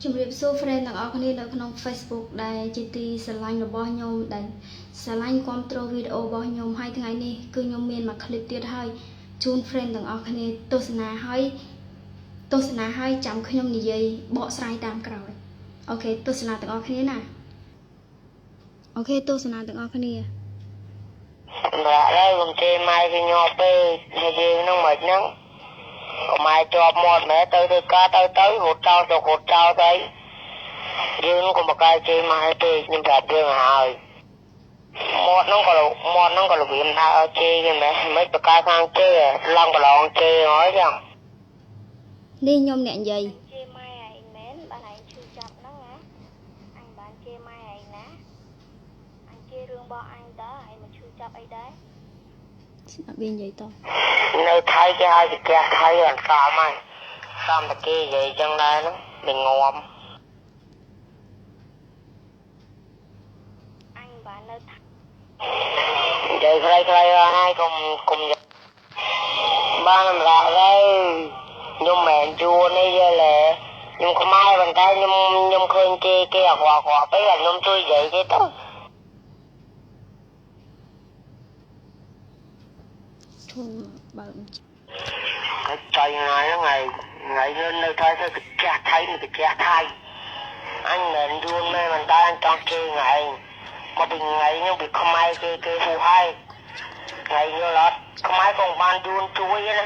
ជំរាបសួរ friend ទាំងអស់គ្នានៅក្នុង Facebook ដែលជាទីស្រឡាញ់របស់ខ្ញុំដែលស្រឡាញ់គ្រប់គ្រងវីដេអូរបស់ខ្ញុំហើយថ្ងៃនេះគឺខ្ញុំមានមួយ clip ទៀតហើយជូន friend ទាំងអស់គ្នាទស្សនាហើយទស្សនាហើយចាំខ្ញុំនិយាយបកស្រាយតាមក្រោយ OK ទស្សនាទាំងអស់គ្នាណា OK ទស្សនាទាំងអស់គ្នា សម្រាប់ហើយកុំជេរម៉ែគេញាប់ពេកហើយយើងហ្នឹងមិនហ្នឹងក៏ម៉ែជាប់មាត់ម៉ែទៅធ្វើការទៅទៅរត់ចោលទៅរត់ចោលទៅយើងក៏មកកាយជេរម៉ែពេកខ្ញុំប្រាប់យើងហើយមាត់ហ្នឹងក៏មាត់ហ្នឹងក៏របៀបថាជេរគេមែនមិនបកាយខាងជេរឡើងប្រឡងជេរហើយចឹង នេះខ្ញុំអ្នកនិយាយ ជេរម៉ែឯងមែនបានឯងឈឺចាប់ហ្នឹងណាអញបានជេរម៉ែឯងណាអញជេររឿងរបស់អញតើឯងមកឈឺចាប់អីដែរ ស្ដាប់វានិយាយត នៅថៃគេឲ្យកាះថៃអត់សមហើយសមតែគេនិយាយចឹងដែរហ្នឹងវាងំ អញបាននៅថៃ និយាយខ្លីៗហើយកុំកុំបានសម្រាប់ទៅខ្ញុំមិនមែនជួនទេយល់ទេខ្ញុំខ្មែរប៉ុន្តែខ្ញុំខ្ញុំឃើញគេគេអាក្រក់អាក្រក់ពេកខ្ញុំជួយនិយាយគេទៅ ឈុនបើក cái trời ngày ngày ngày lên nơi thái cái cha thấy một cái cha thay anh nên luôn mê mình ta anh cho chơi ngày mà bị ngày nhưng bị không ai cái cái phù hay ngày như là không ai còn ban đun chuối đó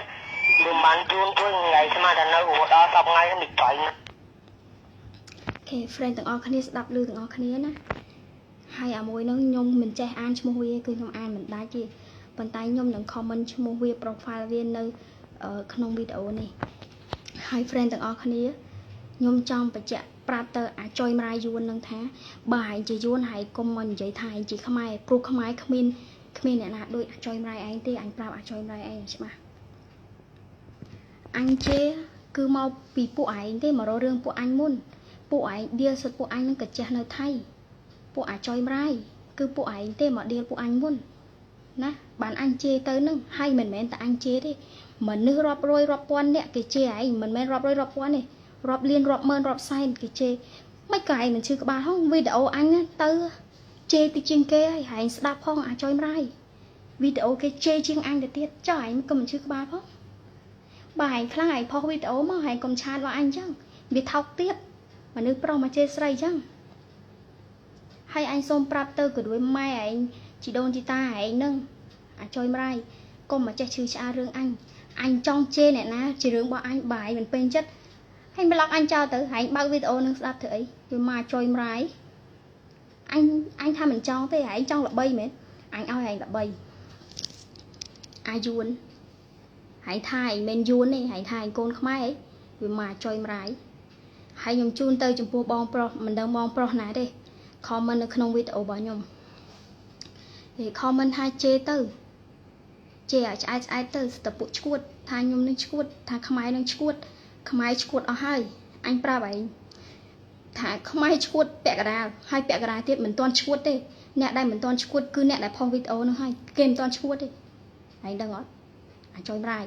đừng ban đun chuối ngày mà là nơi của đó tập ngay nó bị chạy OK friend ទាំងអស់គ្នាស្ដាប់ឮទាំងអស់គ្នាណាហើយអាមួយហ្នឹងខ្ញុំមិនចេះអានឈ្មោះវាគឺខ្ញុំអានមិនដាច់ទេប៉ុន្តែខ្ញុំនឹង comment ឈ្មោះវា profile វានៅក្នុងវីដេអូនេះហើយ friend ទាំងអស់គ្នាខ្ញុំចង់បញ្ជាក់ប្រាប់ទៅអាចុយម្រាយយួននឹងថាបើឯងជាយួនហើយកុំមកនិយាយថាឯងជាខ្មែរព្រោះខ្មែរគ្មានគ្មានអ្នកណាដូចអាចុយម្រាយឯងទេអញប្រាប់អាចុយម្រាយឯងច្បាស់អញជេរគឺមកពីពួកឯងទេមករករឿងពួកអញមុនពួកឯងដៀលសុទ្ធពួកអញនឹងកាជះនៅថៃពួកអាចុយម្រាយគឺពួកឯងទេមកដៀលពួកអញមុនណាបានអញជេរទៅនឹងហើយមិនមែនតែអញជេរទេមនុស្សរាប់រយរាប់ពាន់អ្នកគេជេរឯងមិនមែនរាប់រយរាប់ពាន់ទេរាប់លានរាប់ម៉ឺនរាប់សែនគេជេរមិនក៏ឯងមិនឈឺក្បាលហងវីដេអូអញទៅជេរតិចជាងគេហើយឯងស្ដាប់ផងអាចុយម្រាយវីដេអូគេជេរជាងអញទៅទៀតចុះឯងក៏មិនឈឺក្បាលផងបើឯងខ្លាំងឯងផុសវីដេអូមកឯងកុំឆាតមកអញចឹងវាថោកទៀតមនុស្សប្រុសមកជេរស្រីចឹងហើយអញសូមប្រាប់ទៅក៏ដូចម៉ែឯងជីដូនជីតាឯងនឹងអាចុយម្រាយកុំមកចេះឈឺឆ្អាលរឿងអញអញចង់ជេរអ្នកណាជារឿងរបស់អញបាយមិនពេញចិត្តហើយប្លុកអញចោលទៅហែងបើកវីដេអូនឹងស្ដាប់ធ្វើអីវាមកចុយម្រាយអញអញថាមិនចង់ទេហែងចង់ល្បីមែនអញឲ្យហែងល្បីអាយួនហែងថាឯងមិនយួនទេហែងថាឯងកូនខ្មែរអីវាមកចុយម្រាយហើយខ្ញុំជូនទៅចំពោះបងប្រុសមិនដឹងបងប្រុសណាទេ comment នៅក្នុងវីដេអូរបស់ខ្ញុំគេ comment ថាជេរទៅជេរឲ្យឆ្អែតឆ្អែតទៅស្ទពួកឈួតថាខ្ញុំនឹងឈួតថាខ្មែរនឹងឈួតខ្មែរឈួតអស់ហើយអញប្រាប់ឯងថាខ្មែរឈួតពាក់កណ្ដាលហើយពាក់កណ្ដាលទៀតមិនទាន់ឈួតទេអ្នកដែលមិនទាន់ឈួតគឺអ្នកដែលផុសវីដេអូនោះហើយគេមិនទាន់ឈួតទេឯងដឹងអត់អាចុយម្រាយ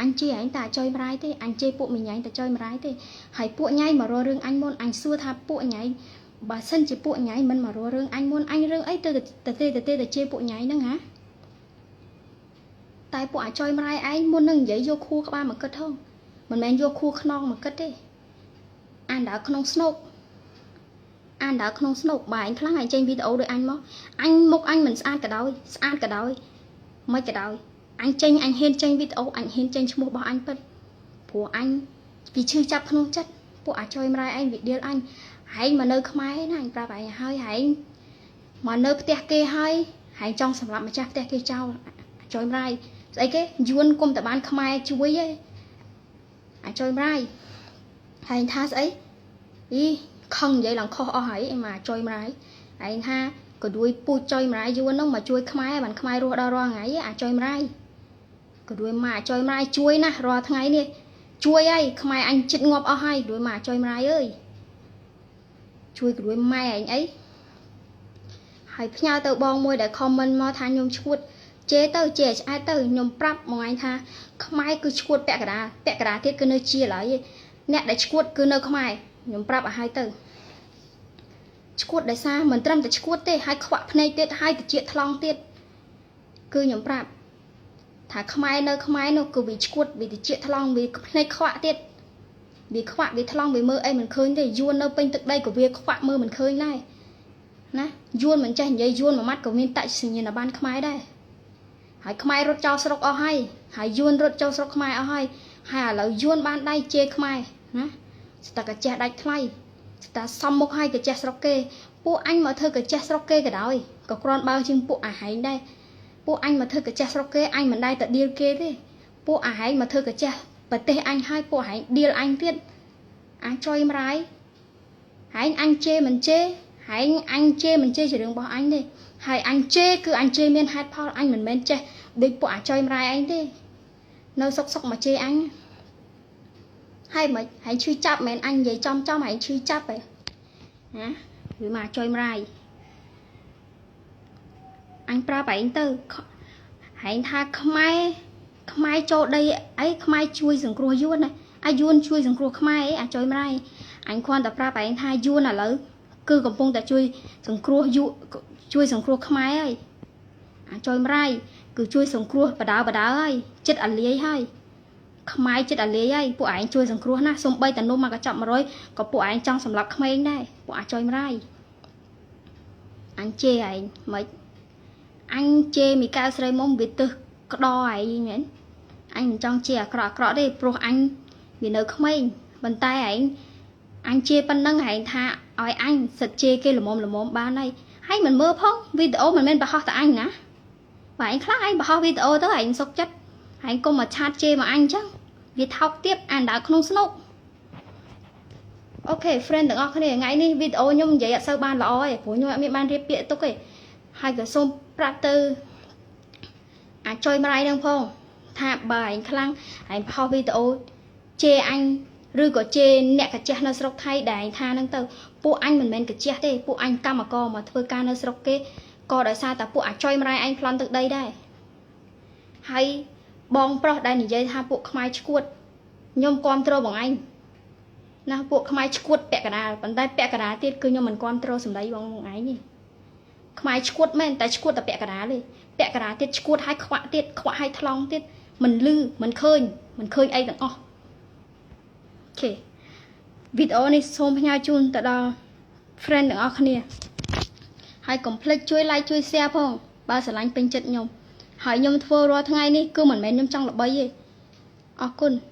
អញជេរឯងតែអាចុយម្រាយទេអញជេរពួកមីញ៉ៃតែចុយម្រាយទេហើយពួកញ៉ៃមករករឿងអញមុនអញសួរថាពួកញ៉ៃបើសិនជាពួកញ៉ៃមិនមករករឿងអញមុនអញរឿងអីទៅទៅទេទៅទៅជេរពួកញ៉ៃហ្នឹងហ៎តែពួកអាចុយម្រាយឯងមុននឹងនិយាយយកខួរក្បាលមកគិតហងមិនមែនយកខួរខ្នងមកគិតទេអានដល់ក្នុងស្នុកអានដល់ក្នុងស្នុកបើឯងខ្លាំងឯងចេញវីដេអូដូចអញមកអញមុខអញមិនស្អាតក៏ដោយស្អាតក៏ដោយមិនក៏ដោយអញចេញអញហ៊ានចេញវីដេអូអញហ៊ានចេញឈ្មោះរបស់អញពិតព្រោះអញពីឈឺចាប់ក្នុងចិត្តពួកអាចុយម្រាយឯងវាដៀលអញឯងមកនៅខ្មែរណាអញប្រាប់ឯងហើយឯងមកនៅផ្ទះគេហើយឯងចង់សម្រាប់ម្ចាស់ផ្ទះគេចោលអាចុយម្រាយស្អីគេយួនគុំតែបានខ្មែរជួយឯងអាចុយម្រាយហើយថាស្អីអីខឹងនិយាយឡើងខុសអស់ហើយឯងមកអាចុយម្រាយឯងថាក៏ដួយពូជចុយម្រាយយួនហ្នឹងមកជួយខ្មែរបានខ្មែររស់ដល់រាល់ថ្ងៃអាចុយម្រាយក៏ដួយមកអាចុយម្រាយជួយណាស់រាល់ថ្ងៃនេះជួយហើយខ្មែរអញចិត្តងាប់អស់ហើយដួយមកអាចុយម្រាយអើយជួយក៏ដួយម៉ែឯងអីហើយផ្ញើទៅបងមួយដែល comment មកថាខ្ញុំឈួតជេរទៅជេរឆ្អែតទៅខ្ញុំប្រាប់មកឯងថាខ្មែរគឺឈួតពាក់កណ្ដាលពាក់កណ្ដាលទៀតគឺនៅជាឡើយ អ្នកដែលឈួតគឺនៅខ្មែរខ្ញុំប្រាប់ឲ្យហើយទៅឈួតដោយសារមិនត្រឹមតែឈួតទេហើយខ្វាក់ភ្នែកទៀតហើយតិចថ្លង់ទៀតគឺខ្ញុំប្រាប់ថាខ្មែរនៅខ្មែរនោះគឺវាឈួតវាតិចថ្លង់វាភ្នែកខ្វាក់ទៀតវាខ្វាក់វាថ្លង់វាមើលអីមិនឃើញទេយួននៅពេញទឹកដីក៏វាខ្វាក់មើលមិនឃើញដែរណាយួនមិនចេះនិយាយយួនមួយម៉ាត់ក៏មានតសញ្ញាណប័ណ្ណខ្មែរដែរហើយខ្មែររត់ចោលស្រុកអស់ហើយហើយយួនរត់ចូលស្រុកខ្មែរអស់ហើយហើយឥឡូវយួនបានដៃជេរខ្មែរណាស្តើកាចេះដាច់ថ្លៃស្តើសំមុខហើយកចេះស្រុកគេពួកអញមកធ្វើកាចេះស្រុកគេក៏ដោយក៏គ្រាន់បើជាងពួកអាហែងដែរពួកអញមកធ្វើកាចេះស្រុកគេអញមិនដែរតែដៀលគេទេពួកអាហែងមកធ្វើកាចេះប្រទេសអញហើយពួកហែងដៀលអញទៀតអញចុយម្រាយហែងអញជេរមិនជេរហែងអញជេរមិនជេរជារឿងរបស់អញទេហើយអញជេរគឺអញជេរមានហេតុផលអញមិនមែនចេះដូចពួកអាចុយម្រាយឯងទេនៅសុកសុកមកជេរអញហើយមិនហែងឈឺចាប់មែនអញនិយាយចំចំហែងឈឺចាប់ហ៎ណាវាមកអាចុយម្រាយអញប្រាប់ឯងទៅហែងថាខ្មែរខ្មែរចូលដីអីខ្មែរជួយសង្គ្រោះយួនណាអាយួនជួយសង្គ្រោះខ្មែរអីអាចុយម្រាយអញគ្រាន់តែប្រាប់ឯងថាយួនឥឡូវគឺកំពុងតែជួយសង្គ្រោះយួជួយសង្គ្រោះខ្មែរហើយអាចុយម្រាយគឺជួយសង្គ្រោះបដាបដាហើយចិត្តអាលាយហើយខ្មែរចិត្តអាលាយហើយពួកឯងជួយសង្គ្រោះណាសំបីតានំមកកញ្ចប់100ក៏ពួកឯងចង់សម្លាប់ក្មេងដែរពួកអាចុយម្រាយអញជេរឯងមិនអញជេរមីកែវស្រីមុំវាទឹះក្តឯងមែនអញមិនចង់ជេរអាក្រក់អាក្រក់ទេព្រោះអញវានៅក្មេងប៉ុន្តែឯងអញជេរប៉ុណ្ណឹងឯងថាឲ្យអញសិតជេរគេល្មមល្មមបានហើយហើយមិនមើលផងវីដេអូមិនមែនបង្ហោះតែអញណាបើឯងខ្លះឯងបង្ហោះវីដេអូទៅឯងសុកចិត្តឯងកុំមក chat ជេរមកអញអញ្ចឹងវាថោកទៀតអានដើរក្នុងស្នុក OK friend ទាំងអស់គ្នាថ្ងៃនេះវីដេអូខ្ញុំនិយាយអត់សូវបានល្អទេព្រោះខ្ញុំអត់មានបានរៀបពាក្យទុកទេហើយក៏សូមប្រាប់ទៅអាចុយម្រាយនឹងផងថាបើឯងខ្លាំងឯងផុសវីដេអូជេរអញឬក៏ជេរអ្នកកាជះនៅស្រុកថៃដែលឯងថាហ្នឹងទៅពួកអញមិនមែនកាជះទេពួកអញកម្មករមកធ្វើការនៅស្រុកគេក៏ដោយសារតែពួកអាចុយម្រាយឯងប្លន់ទឹកដីដែរហើយបងប្រុសដែលនិយាយថាពួកខ្មែរឈួតខ្ញុំគ្រប់គ្រងបងឯងណាពួកខ្មែរឈួតពាក់កណ្ដាលប៉ុន្តែពាក់កណ្ដាលទៀតគឺខ្ញុំមិនគ្រប់គ្រងសម្ដីបងឯងទេខ្មែរឈួតមែនតែឈួតតែពាក់កណ្ដាលទេពាក់កណ្ដាលទៀតឈួតហើយខ្វាក់ទៀតខ្វាក់ហើយថ្លង់ទៀតមិនលឺមិនឃើញមិនឃើញអីទាំងអស់ OK វីដេអូនេះសូមផ្ញើជូនទៅដល់ friend ទាំងអស់គ្នាហើយកុំភ្លេចជួយ like ជួយ share ផងបើស្រឡាញ់ពេញចិត្តខ្ញុំហើយខ្ញុំធ្វើរាល់ថ្ងៃនេះគឺមិនមែនខ្ញុំចង់ល្បីទេអរគុណ។